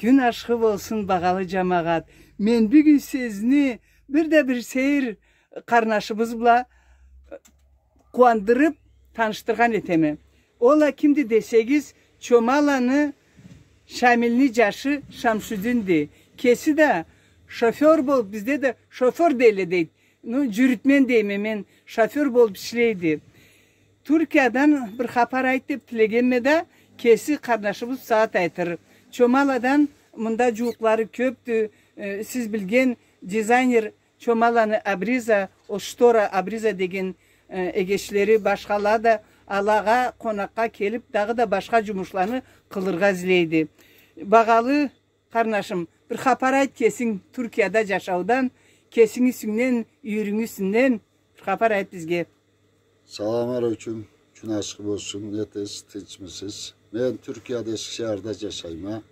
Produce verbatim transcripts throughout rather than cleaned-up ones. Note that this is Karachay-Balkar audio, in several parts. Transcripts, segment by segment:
Кюн ашхы болсун, багъалы джамагъат. Мен бюгюн сизни бир да бир сейир къарнашыбыз бла къууандырыб танышдыргъан этеме. Ол а кимди десегиз, Чомаланы Шамилни джашы Шамшудинди. Кеси да шофёр болуб, бизде да шофёр дейле дейд. Ну, джюрютмен дейме мен, шофёр болуб ишлейди. Тюркиядан бир хапар айт деб тилегенме да, кеси къарнашыбыз бусагъат айтыр. Чомаладан мында джууукълары кёбдю. Э, сиз билген дизайнер Чомаланы Абриза, ол штора Абриза деген, э, эгечлери, башхала да алагъа къонакъгъа келиб, дагъыда башха джумушланы къылыргъа излейди. Багъалы къарнашым, бир хапар айт кесинг Тюркияда джашаудан, кесинги юсюнгден, юйюрюнгю юсюнден бир хапар айт бизге. Салам алейкум. Кюн ашхы болсун. Нетесиз, тынчмысыз? Мен Тюркияда, Эскишехирде джашайма.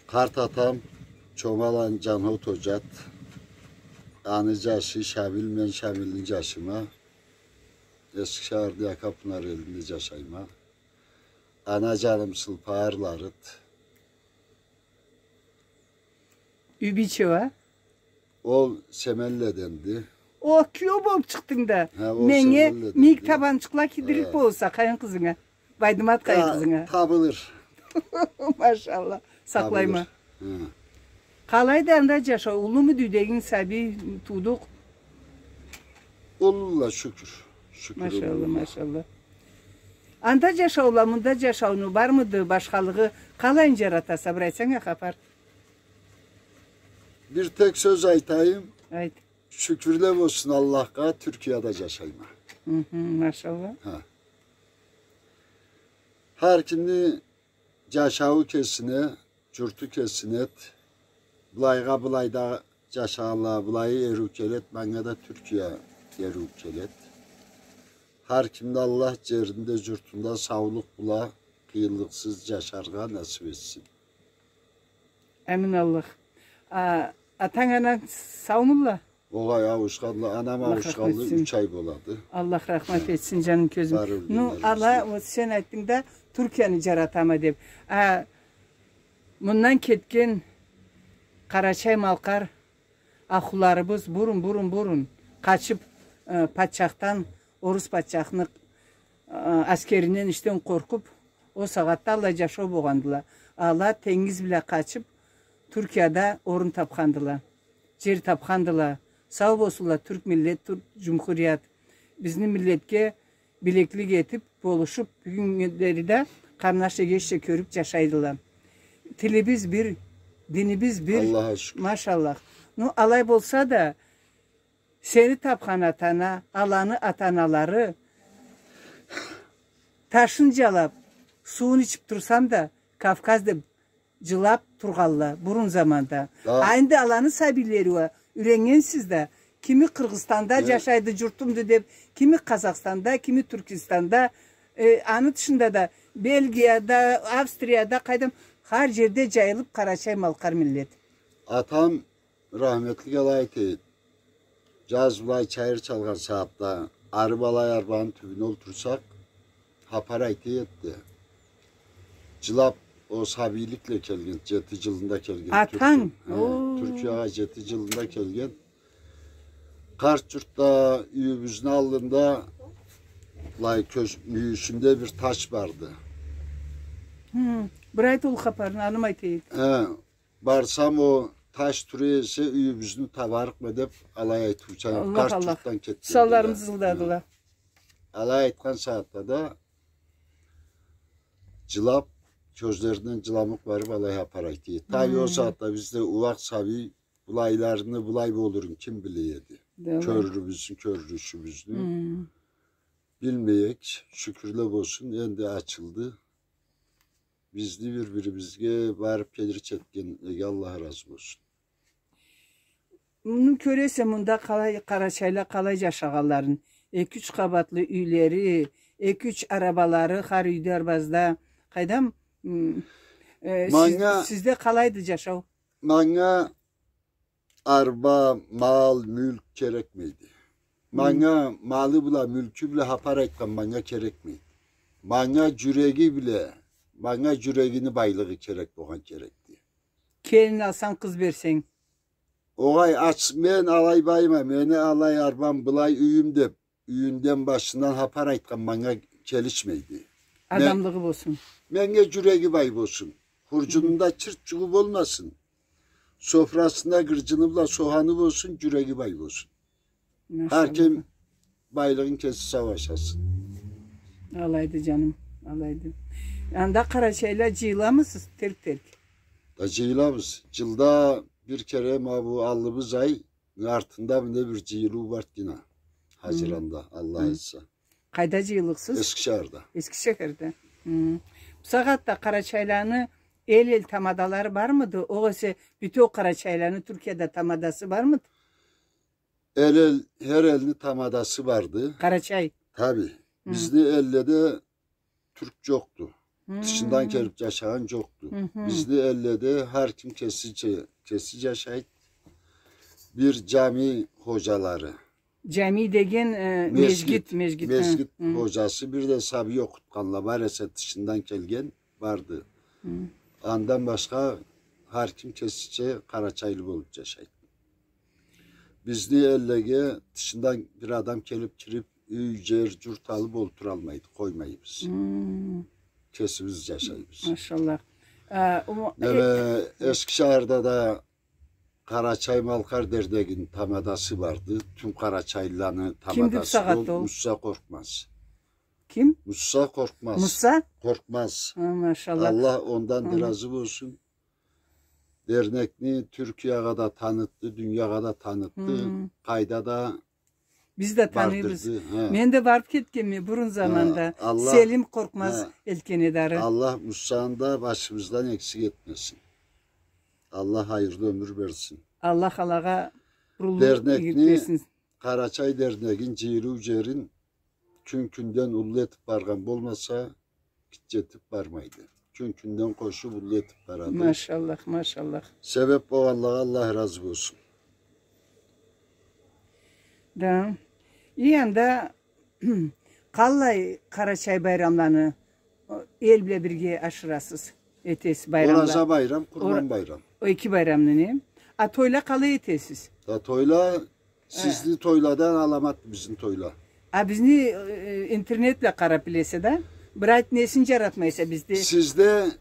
Къарт атам Чомаланы Джанхот Оджат. Аны джашы Шамил, мен Шамилни джашыма. Эскишехирде, Якапунар элинде джашайма. Ана джаным Сылпа Арларыт. Юйбийче уа? Ол Семенледенди. О, киеу болуб чыкъдынг да. Хе, ол Менге Семенледенди. Мийик табанчыкъла кийдириб болса, къайын къызынга. Байдымат къайын къызынга. Табылыр. Машалла. Сакълайма. Табылыр. Хе. Къалайды анда джашау? Уллумуду юйдегинг, сабий, туудукъ? Уллула, шукур. Шукур, машалла, уллула. Машалла. Анда джашаула, мында джашауну бармыды башхалыгъы? Къалайын джаратаса, бир айтсанг а хапар. Бир тек сёз айтайым. Айт. Шукурле болсун Аллахха, Тюркияда джашайма. Хы-хы, машалла. Хар кимни джашауу кесине, джурту кесинеди. Былайгъа былайда джашагъанлагъа былайы эриу келеди, манга да Тюркия эриу келеди. Хар кимни Аллах джеринде, джуртунда саулукъ бла, къыйынлыкъсыз джашаргъа насыб этсин. Амин, Аллах. А, атанг, ананг саумудула? Огъай, ауушханла, анам ауушханлы юч ай болады. Аллах рахмат этсин, джаным, кёзюм. Ну, ала, вот сен айтдынг да, Тюркияны джаратама деб. А, мындан кетген къарачай-малкъар ахлуларыбыз бурун, бурун, бурун къачыб, э, патчахдан, орус патчахны, э, аскеринден, ишден къоркъуб, ол сагъатда аллай джашау болгъандыла. Ала тенгиз бла къачыб, Тюркияда орун табхандыла. Джер табхандыла. Сау болсунла, тюрк миллет, тюрк джумхурият. Бизни миллетге билеклик этиб, болушуб, бюгюннгю кюнлериде къарнаш-эгешча кёрюб джашайдыла. Тилибиз бир, динибиз бир. Аллахха шукур. Машаллах. Ну, алай болса да, сени табхан ата-ана, аланы ата-аналары ташын джалаб, сууун ичиб турсам да, Кавказ деб джылаб тургъанла бурун заманда. Да. А энди аланы сабийлери уа юреннгенсиз да, кими Къыргъызстанда джашайды, джуртумду деб, кими Къазахстанда, кими Тюркистанда, э, аны тышында да Бельгияда, Австрияда, къайдам, хар джерде джайылыб къарачай-малкъар миллет. Атам рахметлик алай айтады. Джаз былай чайыр чалгъан сагъатда, ары былай арбаны тюбюне олтурсакъ, хапар айта эди. Джылаб, ол сабийликле келген, джети джылында келген. Атанг? Тюркия-, хе, Тюркиягъа джети джылында келген. Къарт-джуртда юйюбюзню аллында, былай кёз-, мюйюсюнде бир таш барды. Хы, бир айт ол хапарны, анам айта эди. Хе, Барсам, ол таш тура эсе, юйюбюзню табарыкъма деб, алай айтыучан, Аллах, Аллах. Къарт-джуртдан кетген. Санларым джылдадыла. Алай айтхан сагъатда да джылаб, кёзлеринден джыламукъ барыб, алай хапар айта эди. Таби ол сагъатда биз да ууакъ сабий, былайларыны былай болурун ким биле эди? Кёрюрюбюзню, кёрюрюшюбюзню билмей эдик. Шукурле болсун, энди ачылды. Бизни бир-бирибизге барыб келирча этгенлеге Аллах разы болсун. Муну кёресе, мында къалай, къарачайла къалай джашагъанларын. Эки-юч къабатлы юйлери, эки-юч арабалары хар юйде, арбазда. Къайдам, м, э, сиз-, манга, сизде къалайды джашау? Манга арба, мал, мюлк керекмейди. Манга малы бла, мюлкю бла хапар айтхан манга керекмейди. Манга джюреги бла, Манга джюрегини байлыгъы керек болгъан керекди. Келин алсанг, къыз берсенг. Огъай, ач, мен алай байма, мени алай арбам, былай юйюм деп, юйюнден, башындан хапар айтхан манга келишмейди. Мен- Адамлыгъы болсун. Менге джюреги бай болсун. Хурджунунда чырт-чугъу болмасын. Софрасында гырджыны бла соханы болсун, джюреги бай болсун. Хар ким байлыгъын кеси сау ашасын. Алайды, джаным, алайды. Анда къарачайла джыйыламысыз терк-терк? Да джыйылабыз. Джылда бир кере, ма бу аллыбыз ай артында мындай бир джыйылыу барды гина. Хазиранда, Аллах айтса. Къайда джыйылыкъсыз? Эскишехирде. Эскишехирде. Бусагъатда къарачайланы эл-эл тамадалары бармыды? Огъесе бютеу къарачайланы Тюркияда тамадасы бармыды? Эл-эл, хар элни тамадасы барды. Къарачай. Таби. Бизни элледе тюрк джокъду. Тышындан келип джашагъан джокъду. Бизни элледе хар ким кесича, кеси джашайды. Бир джами ходжалары. Джами деген, э, межгит, межгит, межгит ходжасы, бир да сабий окъутханла бар эсе, тышындан келген барды. Андан башха хар ким кесича къарачайлы болуп джашайды. Бизни эллеге тышындан бир адам келип кирип, юй, джер, джурт алып олтуралмайды, къоймайбыз. Кесибиз джашайбыз. Машаллах. Неме, Эскишехирде да Къарачай-Малкъар дернегини тамадасы барды. Тюм къарачайлыланы тамадасы ол Мусса Къоркъмаз. Ким? Мусса Къоркъмаз. Мусса? Къоркъмаз. Ха, машаллах. Аллах ондан да разы болсун. Дернекни Тюркиягъа да танытды, дуниягъа да танытды. Къайда да Биз да таныйбыз. Бардырды, хе. Мен да барып кетгенме бурун заманда. Селим Къоркъмаз элтген эди ары. Аллах Муссаны да башыбыздан эксик этмесин. Аллах хайырлы ёмюр берсин. Аллах алагъа уллу игилик берсин. Дернекни, Къарачай дернегин джыйылыу джерин кюн-кюнден уллу этип баргъан болмаса, гитче этип бармайды. Кюн-кюнден къошуп уллу этип барады. Машаллах, машаллах. Себеп болгъанлагъа Аллах разы болсун. Да. И анда къаллай Къарачай байрамланы эл бла бирге ашырасыз, этесиз байрамла? Ораза байрам, Къурман байрам. О эки байрамны, не? А тойла къалай этесиз? Да тойла Сизни тойладан аламат бизни тойла. А бизни интернет бла къарап билесе да. Бир айт, несин джаратмайса бизде? Сизде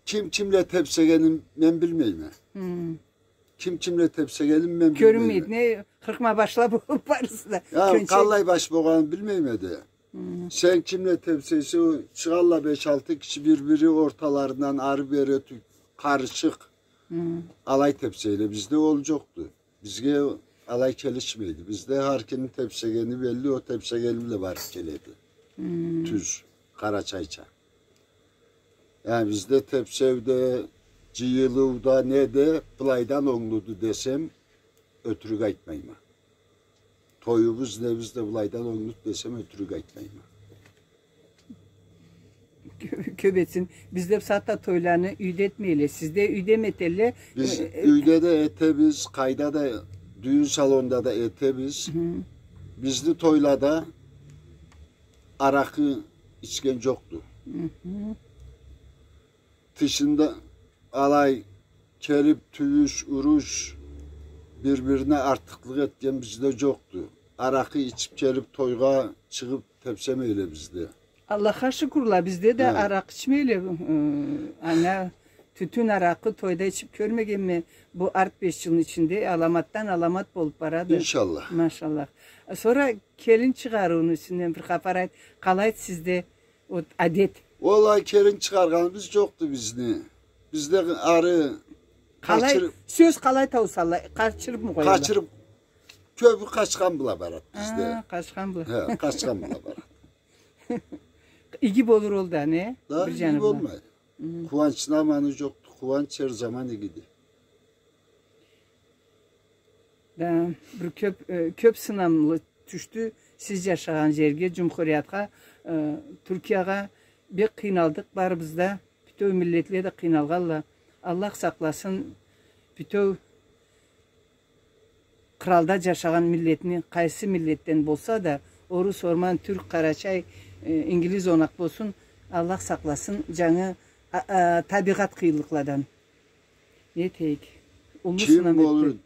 ким ким бла тепсегенин мен билмейме. Ким ким бла тепсегенин мен билмейме. Кёрюнмейди, не, къыркъма башла болуп барысы да. Я, къаллай баш болгъанын билмейме да. Сен ким бла тепсейсе, чыгъалла беш-алты киши бир-бири орталарындан ары-бери ётюп, къарышыкъ. Алай тепсейле, бизде ол джокъду. Бизге алай келишмейди. Бизде хар кимни тепсегени белли, о тепсегени бла барып келеди. Тюз, къарачайча. Яни бизде тепсеу да, джыйылыу да, не да былайдан онглуду десем, ётюрюк айтмайма. Тоюбуз, небиз да былайдан онглуду десем, ётюрюк айтмайма. Кё-, кёп этсин. Бизде бусагъатда тойланы юйде этмейле. Сизде юйдеми этелле? Биз юйде да этебиз, къайда да, дюйюн салонда да этебиз. Бизни тойлада аракъы ичген джокъду. Тышында алай келип, тюйюш, уруш, бир-бирине артыкълыкъ этген бизде джокъду. Аракъы ичип келип, тойгъа чыгъып тепсемейле бизде. Аллахха шукурла, бизде да аракъы ичмейле. Ана тютюн, аракъы тойда ичип кёрмегенме бу арт беш джылны ичинде. Аламатдан аламат болуп барады. Иншаллах. Машаллах. Сора келин чыгъарыуну юсюнден бир хапар айт. Къалайды сизде? Ол адет. Уаллахи, келин чыгъаргъаныбыз джокъду бизни. Бизде ары къалай, къачыр-, сёз къалай таусала, къачырыпмы къояла? Къачырып, кёбю къачхан бла барады бизде. Ха, къачхан бла. Хе, къачхан бла барады. Иги болур ол да, не? Да, иги болмай. Къууанчны аманы джокъду. Къууанч хар заман игиди. Да, бир кёп, э, кёп сынамлы тюшдю сиз джашагъан джерге, джумхуриятха, э, Тюркиягъа. Бек къыйналдыкъ барыбыз да, бютеу миллетле да къыйналгъанла. Аллах сакъласын бютеу къралда джашагъан миллетни, къайсы миллетден болса да, орус, орман, тюрк, къарачай, э, ингилиз онакъ болсун, Аллах сакъласын, джангы а, а, табигъат къыйынлыкъладан. Не этейик? Уллу сынам этди. Ким болур?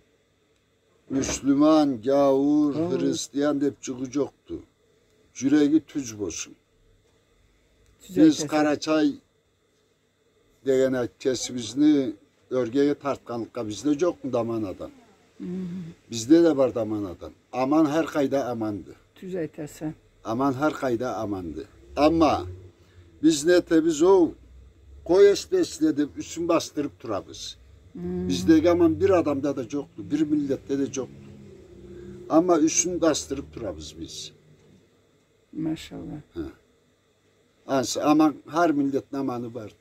Мюслюман, гяуур, христиан деп джугъу джокъду. Джюреги тюз болсун. Тюз айтаса. Биз Къарачай деген, айтып, кесибизни ёргеге тартханлыкъгъа бизде джокъмуду аман адам? Бизде да барды аман адам. Аман хар къайда аманды. Тюз айтаса. Аман хар къайда аманды. Амма биз не этебиз, ол къой эсде-эсде деп юсюн басдырып турабыз. Биздеги аман бир адамда да джокъду, бир миллетде да джокъду. Амма юсюн басдырып турабыз биз. Машалла. Хы. Ансы аман, хар миллетни аманы барды.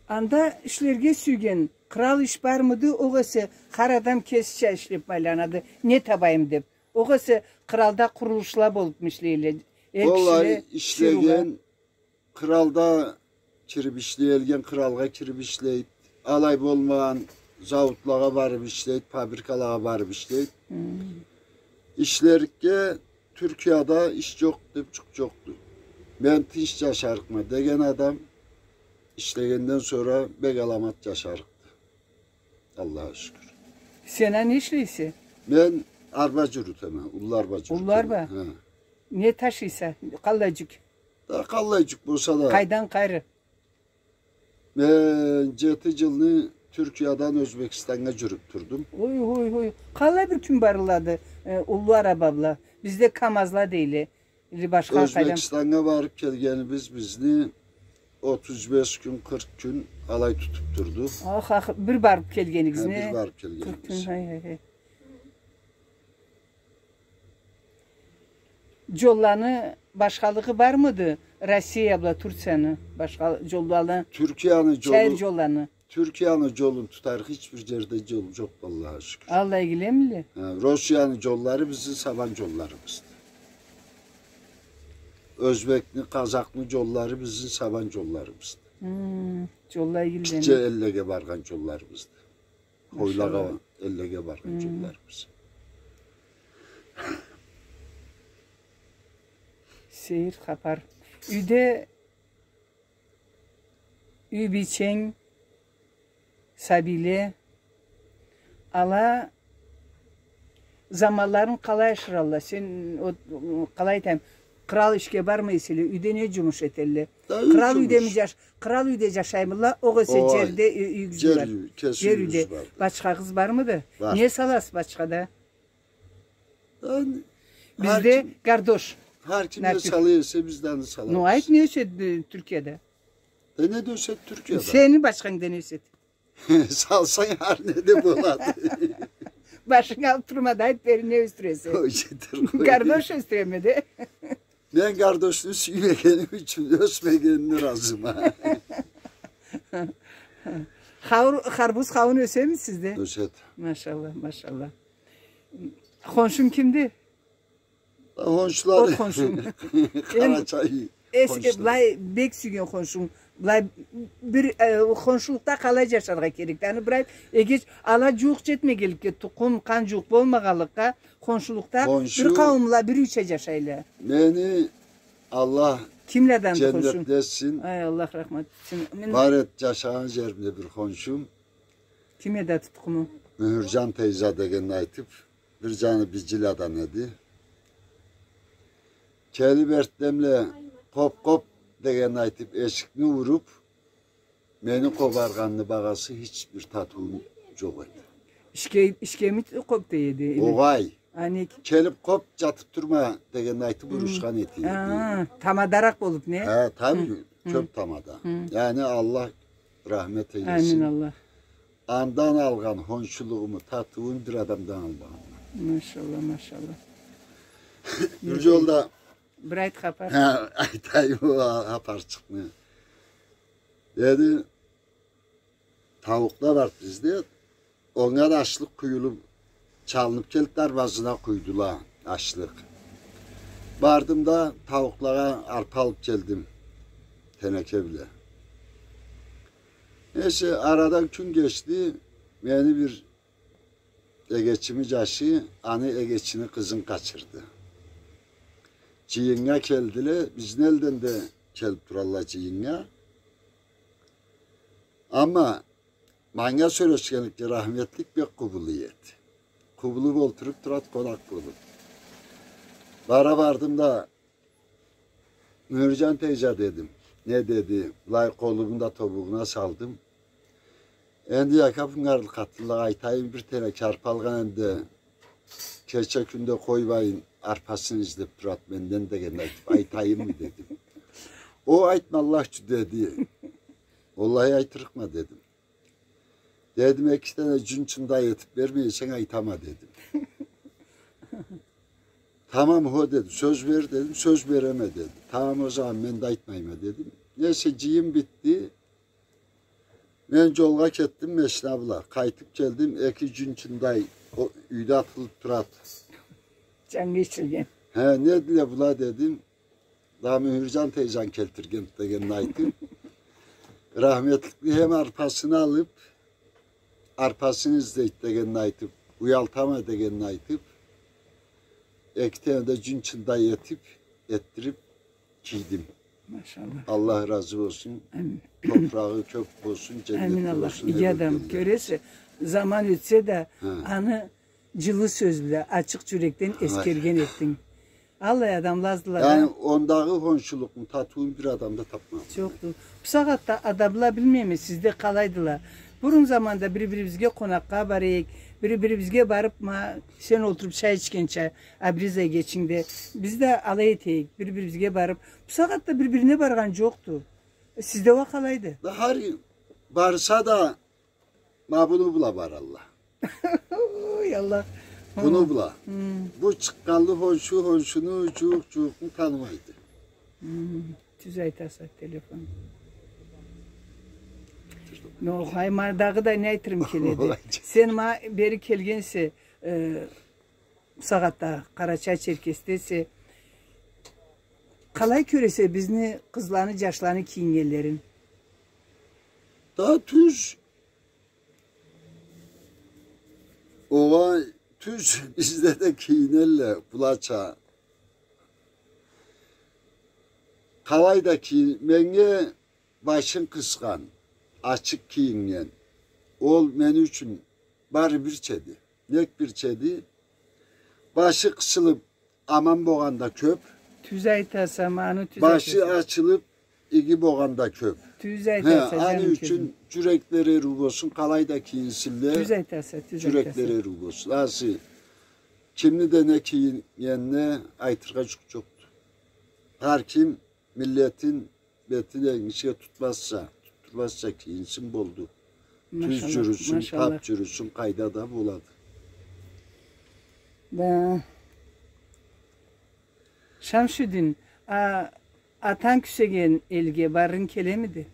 Анда ишлерге сюйген, кърал иш бармыды, огъесе хар адам кесича ишлеп айланады, не табайым деп. Огъесе къралда къурулушла болупму ишлейле? Эл кишиле ишлеген, къралда кирип ишлей, элген къралгъа кирип ишлейди. Алай болмагъан, заводлагъа барып ишлейди, фабрикалагъа барып ишлейди. Ишлерикге Тюркияда иш джокъ деп джукъ джокъду. Мен тынч джашарыкъма деген адам ишлегенден сора бек аламат джашарыкъды. Аллахха шукур. Сен а не ишлейсе? Мен арба джюрютеме, уллу арба джюрютеме. Уллу арба? Хы. Не ташыйса? Къаллай джюк? Да къаллай джюк болса да. Къайдан къайры? Мен джети джылны Тюркиядан Ёзбекистаннга джюрюп турдум. Ой, ой, ой. Къалай бир кюн барылады, э, уллу араба бла? Бизде камазла дейле. Или башха къайдан? Ёзбекистаннга барып келгенибиз бизни отуз беш кюн, къыркъ кюн алай тутуп турду. Ах, ах, бир барып келгенигиз не? Хы, бир барып келгенибиз. Къыркъ кюн, хай, хай, хай. Джолланы башхалыгъы бармыды? Россия бла Турцияны башха джолланы, Тюркияны джолу, чайыр джолланы. Тюркияны джолун тутарыкъ хич бир джерде джол джокъ, Аллахха шукур. Аллай игилемиле? Хы, Россияны джоллары бизни сабан джолларыбызды. Ёзбекни, къазахны джоллары бизни сабан джолларыбызды. Хм, джоллай игилемиле? Гитче эллеге баргъан джолларыбызды. Хойлагъа, эллеге баргъан джолларыбыз. Сейир хапар. Юйде юй бийченг, сабийле, ала заманларын къалай ашыралла? Сен, о, къалай айтайым, кърал ишге бармай эселе, юйде не джумуш этелле? Кърал юйдеми джаш-, кърал юйде джашаймыла, огъесе джерде ю-, юйюгюз бар? Джер юйде. Бачхагъыз бармыды? Бар. Не саласыз бачхада? Бизде гардош. Хар ким не сала эсе, биз да аны салабыз. Ну, айт, не ёседи Тюркияда? Да не да ёседи Тюркияда? Сени бачхангда не ёседи? Салсанг, хар не да болады. Башынга алып турма да, айт бери, не ёсдюресе? Гардош ёсдюреме да. Мен гардошну сюймегеним ючюн ёсмегенине ыразыма. Хаур-, харбуз, хауун ёсеми сизде? Ёседи. Машалла, машалла. Хоншунг кимди? Хоншулары. От хоншунг. Къарачай хоншулары. Былай бек сюйген хоншунг. Былай бир, э, хоншулукъда къалай джашаргъа керекди? Аны бир айт, эгеч, ала джууукъ джетмегенликге, тукъум, къан джууукъ болмагъанлыкъгъа, хоншулукъда бир къауумла бир юйча джашайла. Мени Аллах дженнетле этсин. Ай, Аллах рахмат этсин. Амин. Бар эди джашагъан джеримде бир хоншум. Ким эди аты, тукъуму? Мюхюрджан тейза дегенни айтып, бир джаны Биджиладан эди. Келип эртденбла къоп-къоп дегенни айтып, эшикни уруп, мени къобаргъанны багъасы хич бир татыуу джокъ эди. Ишге, ишгеми къоп дей эди? Огъай. Келип къоп, джатып турма дегенни айтып, урушхан эте эди. Тамадаракъ болуп, не? Хы, таби, кёп тамада. Яни Аллах рахмет эйлесин. Амин, Аллах. Андан алгъан хоншулугъуму татыуун бир адамдан алмагъанма. Машалла, машалла. Бир джолда бир айт хапар. Хы, айтайым ол хапарчыкъны. Деди, тауукъла барды бизде. Онга да ашлыкъ къуюлуп, чалынып келди, дарбазына къуйдула ашлыкъ. Бардым да тауукълагъа арпа алып келдим, тенеке бла. Нейсе, арадан кюн кечди, мени бир эгечими джашы аны эгечини къызын къачырды. Джыйыннга келдиле, бизни элден да келип туралла джыйыннга. Амма манга сёлешгенликге рахметлик бек къубулу эди. Къубулу болтуруп турады, къонакъ болуп. Бара бардым да, Мюгьюрджан тейже, дедим. Не деди? Былай къолуму да тобугъуна салдым. Энди, яка, бунгарны къатынлагъа айтайым, бир тенеке арпа алгъан энди, кече-кюнде къоймайын, арпасын излеп турады менден дегенни айтып айтайыммы, дедим. О, айтма, Аллах ючюн, деди. Уаллахи, айтырыкъма, дедим. Дедим, эки тане джюн чындай этип бермей эсенг, айтама, дедим. Тамам, хо, деди, сёз бер, дедим, сёз береме, деди. Тамам, о заман мен да айтмайма, дедим. Нейсе, джыйым битди. Мен джолгъа кетдим, машина бла. Къайтып келдим, эки джюн чындай о юйде атылып турады. Джангы ичилген. Хе, недиле была, дедим. Да Мюгьюрджан тейжанг келтирген дегенни айтып, рахметликни хем арпасын алып, арпасын излейди дегенни айтып, уялтама дегенни айтып, эки тане да джюн чындай этип, этдирип кийдим. Машаллах. Аллах разы болсун. Амин. Топурагъы кёк болсун, дженнетли болсун. Амин, Аллах. Иги адам. Кёресе, заман ётсе да, аны джылы сёз бла, ачыкъ джюрекден эсгерген этдинг. Аллай адамла аздыла да. Яни, ондагъы хоншулукъну татыуун бир адамда тапмадым. Джокъду. Бусагъатда адамла, билмейме, сизде къалайдыла. Бурун заманда бир-бирибизге къонакъгъа бара эдик, бир-бирибизге барып, ма, сен олтуруп чай ичгенча, Абриза эгечингде, биз да алай эте эдик, бир-бирибизге барып. Бусагъатда бир-бирине баргъан джокъду. Сизде уа къалайды? Да хар барса да, ма, муну бла баралла. Ой, Аллах. Муну бла. Бу чыкъгъанлы хоншу хоншуну, джууукъ джууукъну танымайды. Тюз айтаса, телефон. Но, хай, ма, дагъыда не айтырым келеди? Сен ма бери келгенсе, э, бусагъатда Къарачай-Черкесдесе, къалай кёресе бизни къызланы, джашланы кийиннгенлерин? Да тюз Огъай, тюз, бизде да кийинелле булача. Къалай да кийин-, меннге башын къысхан, ачыкъ кийиннген. Ол мени ючюн бары бирчеди. Нек бирчеди? Башы къысылып, аман болгъан да кёп. Тюз айтаса, ма, аны тюз айтаса. Башы ачылып, иги болгъан да кёп. Тюз айтаса, джаным кёбюм. Хе, аны ючюн джюреклери эру болсун, къалай да кийинсинле. Тюз айтаса, тюз айтаса. Джюреклери эру болсун. Ансы, кимни да не кийиннгенине айтыргъа джукъ джокъду. Хар ким миллетин бетин энгишге тутмазча, туттурмазча кийинсин, болду. Тюз джюрюсюн, тап джюрюсюн, къайда да болады. Да. Шамшудин, а, атанг кюсеген элге барырынг келемиди?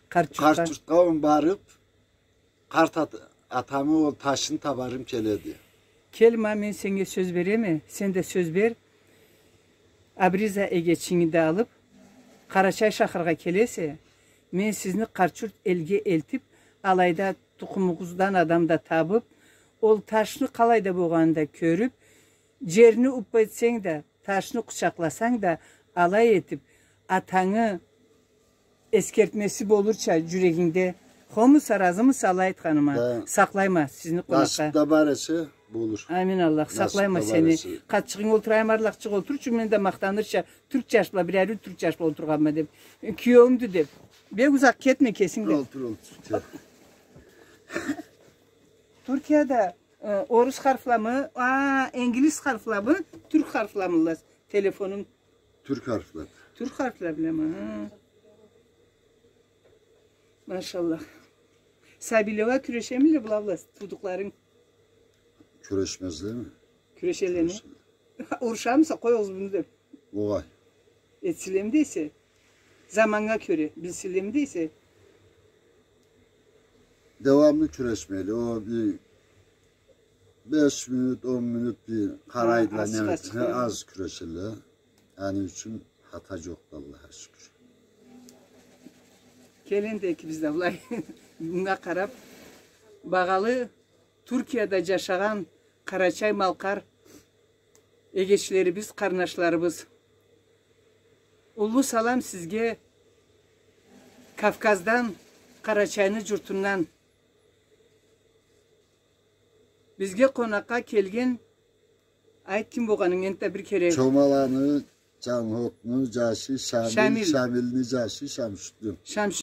Къарт джуртха. Къарт джуртха он барып, Къарт ат-, атамы ол ташны табарым келеди. Кел, ма, мен сеннге сёз береме, сен да сёз бер. Абриза эгечинги да алып, Къарачай шахаргъа келесе, мен сизни Къарт джурт элге элтип, алайда тукъумугъуздан адам да табып, ол ташны къалай да болгъанын да кёрюп, джерни уппа этсенг да, ташны къучакъласанг да, алай этип, атангы эсгертмеси болурча джюрегингде. Хомуса, разымыса алай айтханыма? Да. Сакълайма сизни къонакъгъа. Насып да бар эсе, болур. Амин, Аллах. Насып да бар эсе. Сакълайма сени. Къатчыгъынг олтурайым, арлакъчыкъ олтурчу, мен да махтанырча, тюрк джаш бла, бир ариу тюрк джаш бла олтургъанма деп. Киеуюмдю деп. Бек узакъ кетме кесинг да. Олтур, олтур. Туркияда Э, орус харфламы, а, ингилиз харфламы, тюрк харфламылла телефонунг? Тюрк харфла. Тюрк харфла бламы, ха. Машаллах. Сабийле уа кюрешемиле была бла, туудукъларынг? Кюрешмезлеми? Кюрешеллеми? Кюрешелле. Урушамыса, къой огъуз муну деп. Огъай. Этсинлеми дейсе? Заманнга кёре билсинлеми дейсе? Девамлы кюрешмейле. О бир беш минут, он минут бир къарайдыла, неме, аз кюрешелле. Аны ючюн хата джокъду, Аллахха шукур. Келин да экибиз да былай. Мынга къарап, багъалы Туркияда джашагъан къарачай-малкъар эгечлерибиз, къарнашларыбыз. Уллу салам сизге, Кавказдан, Къарачайны джуртундан бизге къонакъгъа келген, айт, ким болгъанынгы энтда бир кере. Чомаланы, Джанхотну джашы Шамил, Шамил. Шамилни джашы Шамшутдин. Шамшутдин.